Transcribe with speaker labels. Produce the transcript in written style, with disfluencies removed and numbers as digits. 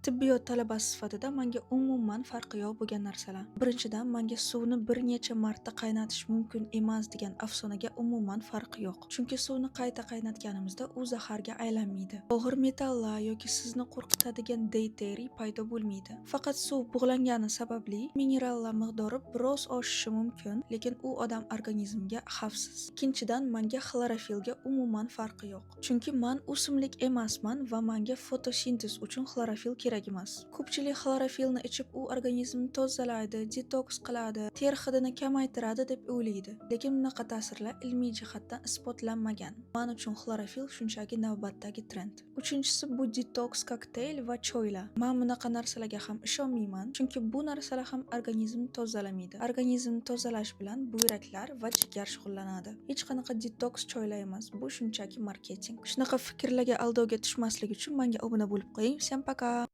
Speaker 1: Tibbiyot talabasi sifatida manga umuman farqi yo'q bo'lgan narsalar. Birinchidan, manga suvni bir necha marta qaynatish mumkin emas degan afsonaga umuman farqi yo'q. Chunki suvni qayta qaynatganimizda u zaharga aylanmaydi. Og'ir metallar yoki sizni qo'rqitadigan deyteriy paydo bo'lmaydi. Faqat suv bug'langani sababli minerallar miqdori biroz oshishi mumkin, lekin u odam organizmiga xavfsiz. Ikkinchidan, manga xlorofilga umuman farqi yo'q. Chunki man o'simlik emasman va manga fotosintez uchun xlorofil kerak emas. Ko'pchilik xlorofilni ichib, u organizmni tozalaydi, detoks qiladi, ter hidini kamaytiradi deb o'ylaydi. Lekin bunaqa ta'sirlar ilmiy jihatdan isbotlanmagan. Man uchun xlorofil shunchaki navbatdagi trend. Uchinchisi, bu detoks kokteyl va choylar. Man bunaqa narsalarga ham ishonmayman, chunki bu narsalar ham organizmni tozalamaydi. Organizmni tozalash bilan buyraklar va jigar shug'ullanadi. Hech qanaqa detoks choylar emas, bu shunchaki marketing. Shunaqa fikrlarga, aldovga tushmaslik uchun menga obuna bo'lib qo'ying. Всем пока!